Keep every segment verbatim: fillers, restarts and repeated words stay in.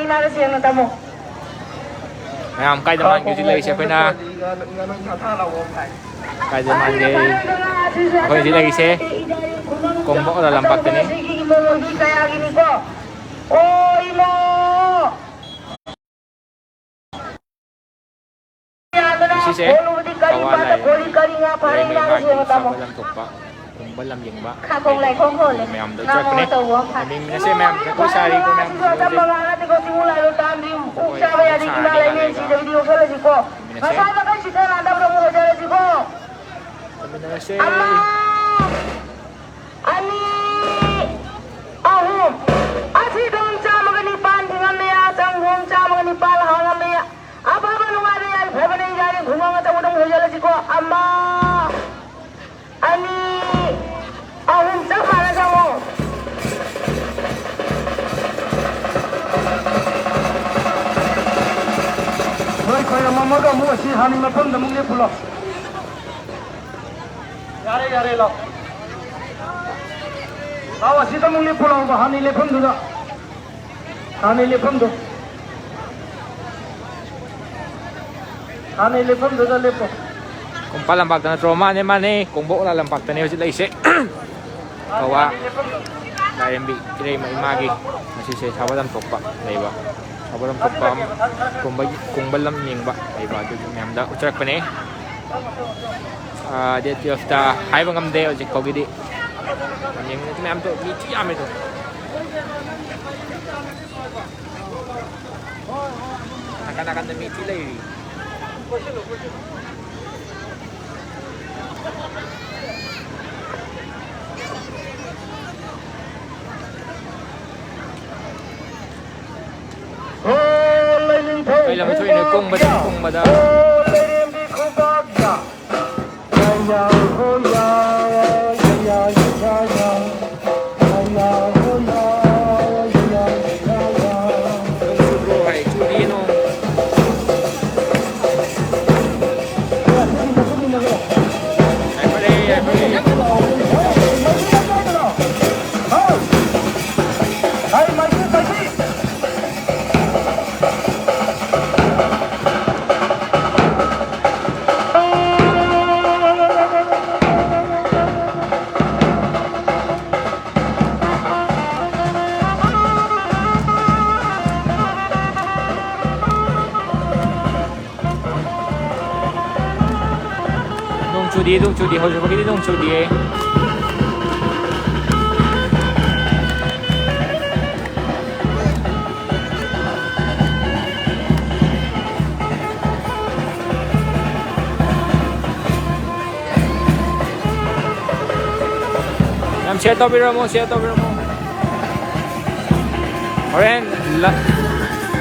ꯁꯦꯡꯅ ꯇꯝꯃꯨ꯫ ꯃꯌꯥꯝ ꯀꯥꯏꯗ ꯃꯥꯟꯒꯦ ꯍꯧꯖꯤꯛ ꯂꯩꯔꯤꯁꯦ ꯑꯩꯈꯣꯏꯅ? ꯀꯥꯏꯗ ꯃꯥꯟꯒꯦ? ꯑꯩꯈꯣꯏ ꯍꯧꯖꯤꯛ ꯂꯩꯔꯤꯁꯦ ꯀꯣꯡꯕ ꯑꯣꯂꯥ ꯂꯝꯄꯥꯛꯇꯅꯤ꯫ ꯑꯣ ꯏꯃꯣ! ꯉꯁꯤꯁꯦ ꯀꯋꯥ ꯂꯥꯏꯔꯦꯝꯕꯤ ꯂꯩꯃ ꯏꯃꯥꯒꯤ ꯁꯥꯕ ꯂꯝꯊꯣꯛꯄ ꯀꯨꯝꯕ ꯂꯝ ꯌꯦꯡꯕ ꯂꯩꯕ ꯃꯌꯥꯝꯗꯣ ꯆꯠꯄꯅꯦ꯫ ꯌꯦꯡꯃꯤꯟꯅꯁꯦ ꯃꯌꯥꯝ, ꯖꯒꯣꯏ ꯁꯥꯔꯤꯀꯣ ꯃꯌꯥꯝ ꯍꯧꯖꯤꯛ ꯍꯧꯖꯤꯛ꯫ ꯖꯒꯣꯏ ꯐꯖꯅ ꯁꯥꯔꯅꯤ ꯉꯥꯏꯍꯥꯛ ꯂꯩꯔꯒ꯫ ꯌꯦꯡꯃꯤꯟꯅꯁꯦ꯫ ꯌꯦꯡꯃꯤꯟꯅꯁꯦ꯫ ꯑꯅꯤ, ꯑꯍꯨꯝ꯫ ꯑꯁꯤ ꯗꯣꯝ ꯆꯥꯝꯃꯒ ꯅꯤꯄꯥꯟ ꯐꯪꯉꯝꯃꯦ, ꯁꯪꯒꯣꯝ ꯆꯥꯝꯃꯒ ꯅꯤꯄꯥꯟ ꯍꯥꯡꯉꯝꯃꯦ꯫ ꯑꯐꯕ ꯅꯨꯡꯉꯥꯏꯕ ꯌꯥꯏꯐꯕꯅ ꯌꯥꯔꯦ, ꯈꯨꯡꯒꯪ ꯑꯆꯧꯕꯗ ꯑꯃꯨꯛ ꯍꯣꯏꯖꯜꯂꯁꯤꯀꯣ꯫ ꯑꯃ, ꯑꯅꯤ, ꯑꯍꯨꯝ, ꯆꯞ ꯃꯥꯟꯅ ꯆꯪꯉꯣ꯫ ꯅꯣꯏ ꯈꯣꯏꯔꯝꯃꯝꯃꯒ ꯑꯃꯨꯛ ꯑꯁꯤ ꯍꯥꯟꯅꯒꯤ ꯃꯐꯝꯗ ꯑꯃꯨꯛ ꯂꯦꯞꯄꯨ ꯂꯥꯎ꯫ ꯌꯥꯔꯦ, ꯌꯥꯔꯦ, ꯂꯥꯎ꯫ ꯂꯥꯎ, ꯑꯁꯤꯗ ꯑꯃꯨꯛ ꯂꯦꯞꯄꯨ ꯂꯥꯎꯕ, ꯍꯥꯟꯅꯒꯤ ꯂꯦꯞꯐꯝꯗꯨꯗ꯫ ꯍꯥꯟꯅꯒꯤ ꯂꯦꯞꯐꯝꯗꯣ꯫ ꯍꯥꯟꯅꯒꯤ ꯂꯦꯞꯐꯝꯗꯨꯗ ꯂꯦꯞꯄꯣ꯫ ꯀꯣꯡꯄꯥꯜ ꯂꯝꯄꯥꯛꯇ ꯅꯠꯇ꯭ꯔꯣ? ꯃꯥꯅꯦ, ꯃꯥꯅꯦ, ꯀꯣꯡꯕ ꯑꯣꯂꯥ ꯂꯝꯄꯥꯛꯇꯅꯦ ꯍꯧꯖꯤꯛ ꯂꯩꯔꯤꯁꯦ꯫ ꯀꯋꯥ ꯂꯥꯏꯔꯦꯝꯕꯤ ꯏꯔꯩꯃ ꯏꯃꯥꯒꯤ ꯉꯁꯤꯁꯦ ꯁꯥꯕ ꯂꯝꯊꯣꯛꯄ ꯂꯩꯕ, ꯁꯥꯕ ꯂꯝꯊꯣꯛꯄ ꯀꯨꯝꯕ, ꯀꯨꯝꯕ ꯂꯝ ꯌꯦꯡꯕ ꯂꯩꯕ, ꯑꯗꯨꯒꯤ ꯃꯌꯥꯝꯗ ꯎꯠꯆꯔꯛꯄꯅꯦ꯫ ꯑꯥ, date twelve ꯇ ꯍꯥꯏꯕ ꯉꯝꯗꯦ ꯍꯧꯖꯤꯛ ꯐꯥꯎꯒꯤꯗꯤ꯫ ꯌꯦꯡꯕ ꯃꯌꯥꯝꯗꯣ ꯃꯤ ꯊꯤ ꯌꯥꯝꯃꯦ ꯑꯗꯣ꯫ ꯅꯥꯀꯟ ꯅꯥꯀꯟꯗ ꯃꯤ ꯊꯤ ꯂꯩꯔꯤ꯫ ꯀꯩ ꯂꯝ ꯊꯣꯛꯏꯅꯣ? ꯀꯨꯝꯕꯗ, ꯀꯨꯝꯕꯗ꯫ ꯅꯣꯡ ꯆꯨꯕ꯭ꯔꯣ ꯚꯥꯏ? ꯆꯨꯗꯤꯌꯦ ꯅꯣꯡ꯫ ꯌꯥꯏꯐꯔꯦ, ꯌꯥꯏꯐꯔꯦ꯫ ꯆꯨꯗꯤ, ꯅꯣꯡ ꯆꯨꯗꯤ, ꯍꯧꯖꯤꯛ ꯐꯥꯎꯒꯤꯗꯤ ꯅꯣꯡ ꯆꯨꯗꯤꯌꯦ꯫ ꯌꯥꯝ share ꯇꯧꯕꯤꯔꯝꯃꯣ, share ꯇꯧꯕꯤꯔꯝꯃꯣ꯫ ꯍꯣꯔꯦꯟ ꯂ-,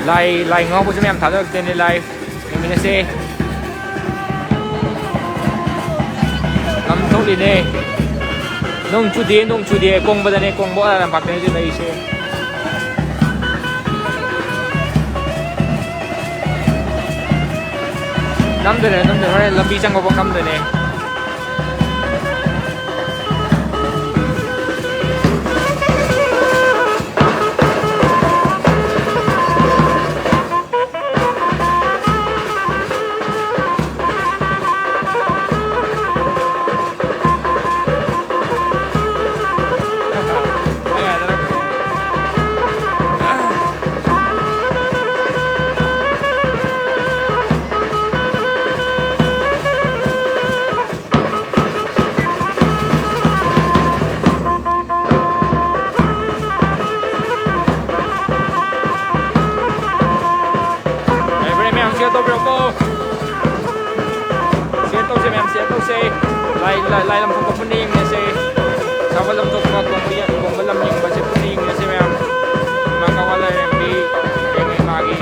ꯂꯥꯏ, ꯂꯥꯏ ꯉꯥꯎꯕꯁꯨ ꯃꯌꯥꯝ ꯊꯥꯗꯔꯛꯇꯣꯏꯅꯦ, ꯂꯥꯏ꯫ ꯌꯦꯡꯃꯤꯟꯅꯁꯦ꯫ ꯂꯝ ꯊꯣꯛꯂꯤꯅꯦ꯫ ꯅꯣꯡ ꯆꯨꯗꯦ, ꯅꯣꯡ ꯆꯨꯗꯦ꯫ ꯀꯣꯡꯕꯗꯅꯦ, ꯀꯣꯡꯕ ꯂꯝꯄꯥꯛꯇꯅꯦ ꯍꯧꯖꯤꯛ ꯂꯩꯔꯤꯁꯦ꯫ ꯅꯝꯗꯣꯏꯅꯦ, ꯅꯝꯗꯣꯏꯅꯦ꯫ ꯍꯣꯔꯦꯟ ꯂꯝꯕꯤ ꯆꯪꯕꯐꯥꯎ ꯅꯝꯗꯣꯏꯅꯦ꯫ ꯌꯥꯏꯐꯔꯦ ꯃꯌꯥꯝ, share ꯇꯧꯕꯤꯔꯛꯑꯣ꯫ Share ꯇꯧꯁꯦ ꯃꯌꯥꯝ, share ꯇꯧꯁꯦ꯫ ꯂꯥꯏ, ꯂꯥꯏ, ꯂꯥꯏ ꯂꯝ ꯊꯣꯛꯄ ꯄꯨꯟꯅ ꯌꯦꯡꯃꯤꯟꯅꯁꯦ꯫ ꯁꯥꯕ ꯂꯝ ꯊꯣꯛꯄ, ꯀꯣꯡꯕ ꯌꯦ-, ꯀꯣꯡꯕ ꯂꯝ ꯌꯦꯡꯕꯁꯦ ꯄꯨꯟꯅ ꯌꯦꯡꯃꯤꯟꯅꯁꯦ ꯃꯌꯥꯝ꯫ ꯏꯃꯥ ꯀꯋꯥ ꯂꯥꯏꯔꯦꯝꯕꯤ, ꯏꯃꯥꯒꯤ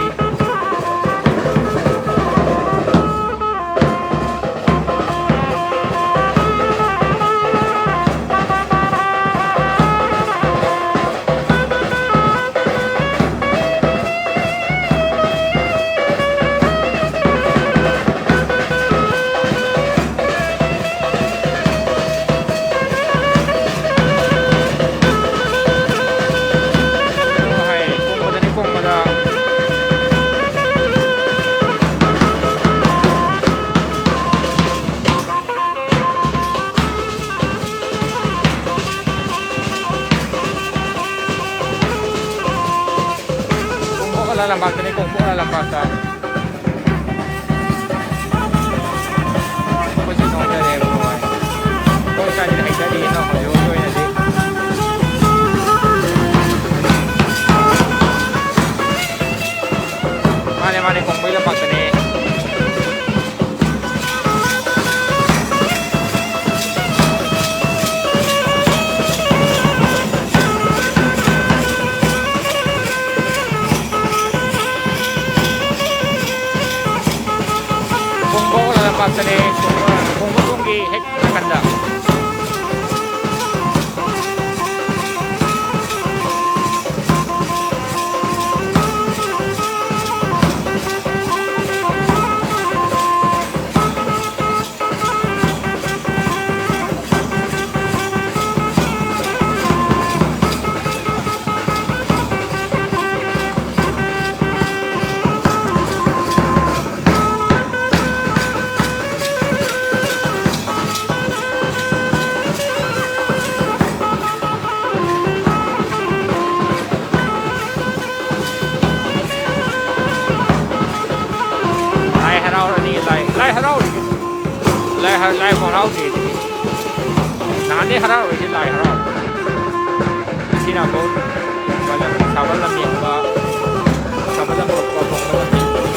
ꯀꯣꯡꯄꯣꯛ ꯂꯝꯄꯥꯛꯇꯅꯦ, ꯀꯣꯡꯄꯣꯛ ꯂꯝꯄꯥꯛꯇ꯫ ꯑꯩꯈꯣꯏꯁꯨ ꯊꯣꯡꯖꯔꯦꯕ꯫ ꯀꯔꯤꯅꯣ ꯍꯧꯖꯤꯛ ꯍꯧꯖꯤꯛ ꯑꯣꯏꯅꯗꯤ꯫ ꯃꯥꯅꯦ, ꯃꯥꯅꯦ, ꯀꯣꯡꯕꯩ ꯂꯝꯄꯥꯛꯇꯅꯦ꯫ ꯀꯣꯡꯕ ꯂꯝꯄꯥꯛꯇꯅꯦ, ꯀꯣꯡꯕ, ꯀꯣꯡꯕ ꯊꯣꯡꯒꯤ ꯍꯦꯛ ꯅꯥꯀꯟꯗ꯫ ꯂꯥꯏ ꯍꯔꯥꯎꯔꯅꯤ, ꯂꯥꯏ, ꯂꯥꯏ ꯍꯔꯥꯎꯔꯤ꯫ ꯂꯥꯏ ꯍꯔ-, ꯂꯥꯏ ꯍꯔꯥꯎꯗꯦ ꯑꯗꯨꯗꯤ꯫ ꯅꯍꯥꯟꯗꯩ ꯍꯔꯥꯎꯔꯤꯁꯦ ꯂꯥꯏ ꯍꯔꯥꯎ꯫ ꯉꯁꯤꯅ ꯑꯃꯨꯛ ꯁꯥꯕ ꯂꯝ ꯌꯦꯡꯕ, ꯁꯥꯕ ꯂꯝ ꯌꯦꯡꯕ, ꯊꯣꯡꯕ ꯂꯝ ꯌꯦꯡꯕ꯫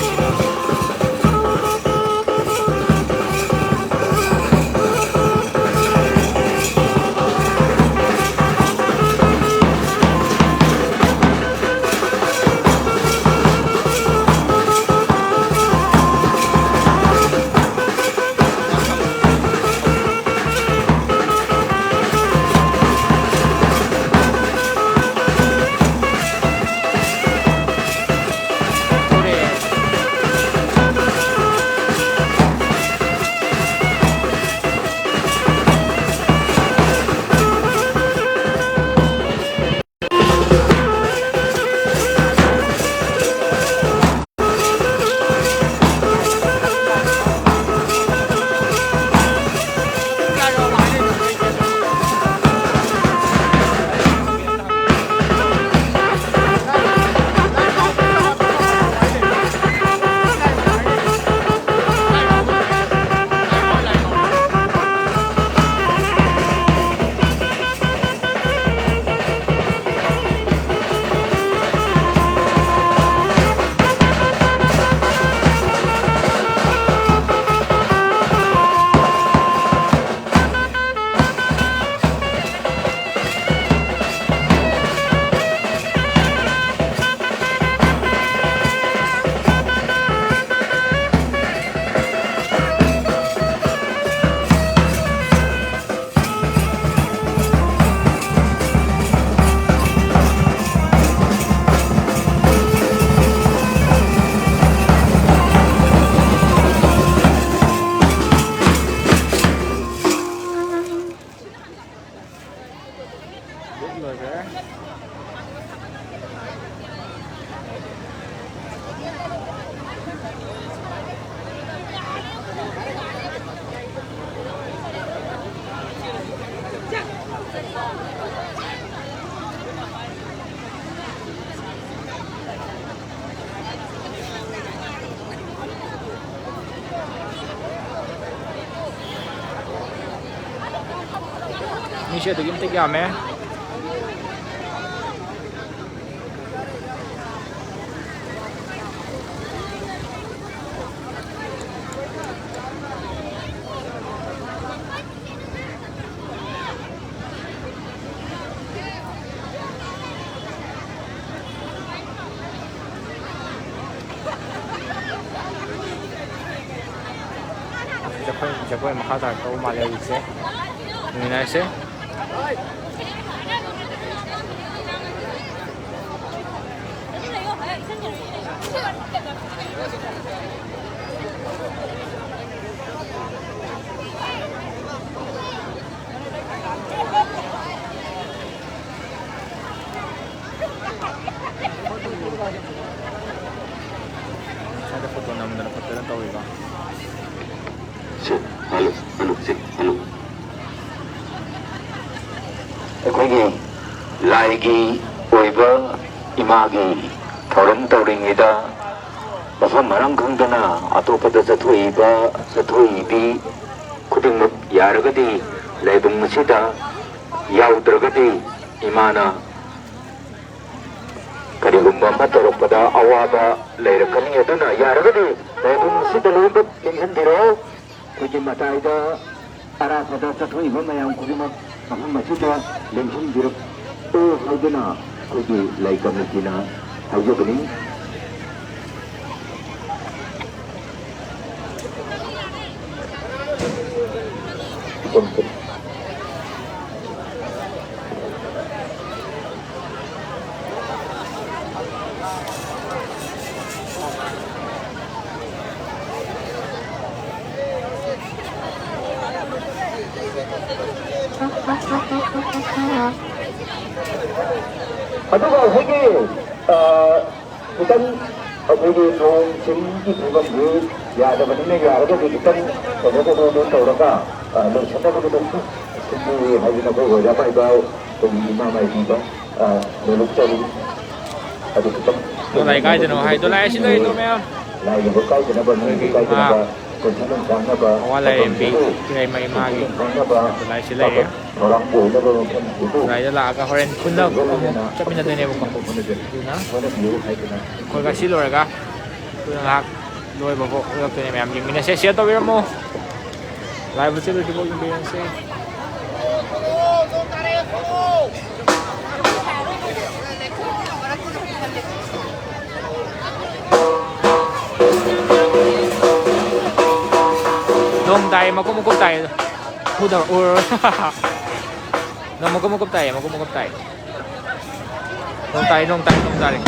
ꯃꯤꯁꯦ ꯑꯗꯨꯛꯀꯤ ꯃꯇꯤꯛ ꯌꯥꯝꯃꯦ꯫ ꯖꯒꯣꯏ, ꯖꯒꯣꯏ ꯃꯈꯥ ꯇꯥꯔꯛꯇꯧꯕ ꯃꯥꯜꯂꯦ ꯍꯧꯖꯤꯛꯁꯦ꯫ ꯌꯦꯡꯃꯤꯟꯅꯔꯁꯦ꯫ ꯏꯁꯥꯗ ꯐꯣꯇꯣ ꯅꯝꯗꯅ ꯈꯣꯠꯇꯅ ꯇꯧꯔꯤꯕ꯫ ꯁꯤ, ꯍꯜꯂꯣ, ꯍꯜꯂꯣ, ꯁꯤ, ꯍꯜꯂꯣ꯫ ꯑꯩꯈꯣꯏꯒꯤ ꯂꯥꯏꯒꯤ ꯑꯣꯏꯕ ꯏꯃꯥꯒꯤ ꯊꯧꯔꯝ ꯇꯧꯔꯤꯉꯩꯗ ꯃꯐꯝ ꯃꯔꯥꯡ ꯈꯪꯗꯅ ꯑꯇꯣꯞꯄꯗ ꯆꯠꯊꯣꯛꯏꯕ, ꯆꯠꯊꯣꯛꯏꯕꯤ ꯈꯨꯗꯤꯡꯃꯛ ꯌꯥꯔꯒꯗꯤ ꯂꯥꯏꯕꯨꯡ ꯑꯁꯤꯗ ꯌꯥꯎꯗ꯭ꯔꯒꯗꯤ ꯏꯃꯥꯅ ꯀꯔꯤꯒꯨꯝꯕ ꯑꯃ ꯇꯧꯔꯛꯄꯗ ꯑꯋꯥꯕ ꯂꯩꯔꯛꯀꯅꯤ꯫ ꯑꯗꯨꯅ ꯌꯥꯔꯒꯗꯤ ꯂꯥꯏꯕꯨꯡ ꯑꯁꯤꯗ ꯂꯣꯏꯅꯃꯛ ꯂꯦꯡꯁꯤꯟꯕꯤꯔꯛꯑꯣ꯫ ꯑꯩꯈꯣꯏꯒꯤ ꯃꯇꯥꯏꯗ ꯑꯔꯥꯞꯄꯗ ꯆꯠꯊꯣꯛꯏꯕ ꯃꯌꯥꯝ ꯈꯨꯗꯤꯡꯃꯛ ꯃꯐꯝ ꯑꯁꯤꯗ ꯂꯦꯡꯁꯤꯟꯕꯤꯔꯛꯎ ꯍꯥꯏꯗꯨꯅ ꯑꯩꯈꯣꯏꯒꯤ ꯂꯥꯏ ꯀꯃꯤꯇꯤꯅ ꯍꯥꯏꯖꯕꯅꯤ꯫ ꯑꯗꯨꯒ ꯑꯩꯈꯣꯏꯒꯤ, ꯑ, ꯈꯤꯇꯪ ꯑꯩꯈꯣꯏꯒꯤ ꯅꯣꯡ ꯆꯤꯡꯒꯤ ꯐꯤꯕꯝꯁꯤ ꯌꯥꯗꯕꯅꯤꯅ, ꯌꯥꯔꯒꯗꯤ ꯈꯤꯇꯪ ꯀꯩꯅꯣ ꯀꯩꯅꯣꯗꯣ ꯇꯧꯔꯒ, ꯑ, ꯂꯣꯏꯁꯤꯟꯅꯕꯒꯤꯗꯃꯛꯇ ꯁꯤꯟꯕꯤꯌꯨ ꯍꯥꯏꯗꯅ ꯑꯩꯈꯣꯏ ꯑꯣꯖꯥ ꯃꯥꯏꯕ ꯑꯩꯈꯣꯏꯒꯤ ꯏꯃꯥ ꯃꯥꯏꯕꯤꯗ, ꯑ, ꯅꯣꯂꯨꯛꯆꯔꯤ꯫ ꯑꯗꯨ ꯈꯤꯇꯪ ꯗꯣꯂꯥꯏ ꯀꯥꯏꯗꯅꯣ ꯍꯥꯏ, ꯗꯣꯂꯥꯏ ꯑꯁꯤ ꯂꯩꯗꯣ ꯃꯌꯥꯝ꯫ ꯂꯥꯏꯒꯤꯕꯨ ꯀꯥꯏꯗꯅꯕ, ꯃꯤꯕꯨ ꯀꯥꯏꯗꯅꯕ꯫ ꯑꯥ꯫ ꯃꯋꯥ ꯂꯥꯏꯔꯦꯝꯕꯤ ꯏꯔꯩꯃ ꯏꯃꯥꯒꯤ ꯂꯥꯏꯁꯤ ꯂꯩꯔꯦ꯫ ꯂꯥꯏꯗ ꯂꯥꯛꯑꯒ ꯍꯣꯔꯦꯟ ꯈꯨꯜꯗ ꯑꯃꯨꯛ ꯆꯠꯃꯤꯟꯅꯗꯣꯏꯅꯦꯕꯀꯣ꯫ ꯑꯗꯨꯅ ꯑꯩꯈꯣꯏ ꯉꯁꯤ ꯂꯣꯏꯔꯒ ꯑꯗꯨꯅ ꯉꯥꯏꯍꯥꯛ ꯂꯣꯏꯕꯐꯥꯎ ꯎꯠꯂꯛꯇꯣꯏꯅꯦ꯫ ꯃꯌꯥꯝ ꯌꯦꯡꯃꯤꯟꯅꯁꯦ, ꯁꯤꯌꯔ ꯇꯧꯕꯤꯔꯝꯃꯣ꯫ ꯂꯥꯏꯕꯨ ꯆꯠꯂꯨꯁꯤꯐꯥꯎ ꯌꯦꯡꯕꯤꯔꯝꯁꯦ꯫ ꯅꯣꯡ ꯇꯥꯏ, ꯃꯀꯨꯞ ꯃꯀꯨꯞ ꯇꯥꯏ꯫ ꯎꯗꯕ, ꯎꯔꯔꯣꯏ꯫ ꯅꯣꯡ ꯃꯀꯨꯞ ꯃꯀꯨꯞ ꯇꯥꯏ, ꯃꯀꯨꯞ ꯃꯀꯨꯞ ꯇꯥꯏ꯫ ꯅꯣꯡ ꯇꯥꯏ, ꯅꯣꯡ ꯇꯥꯏ, ꯅꯣꯡ ꯇꯥꯔꯦ꯫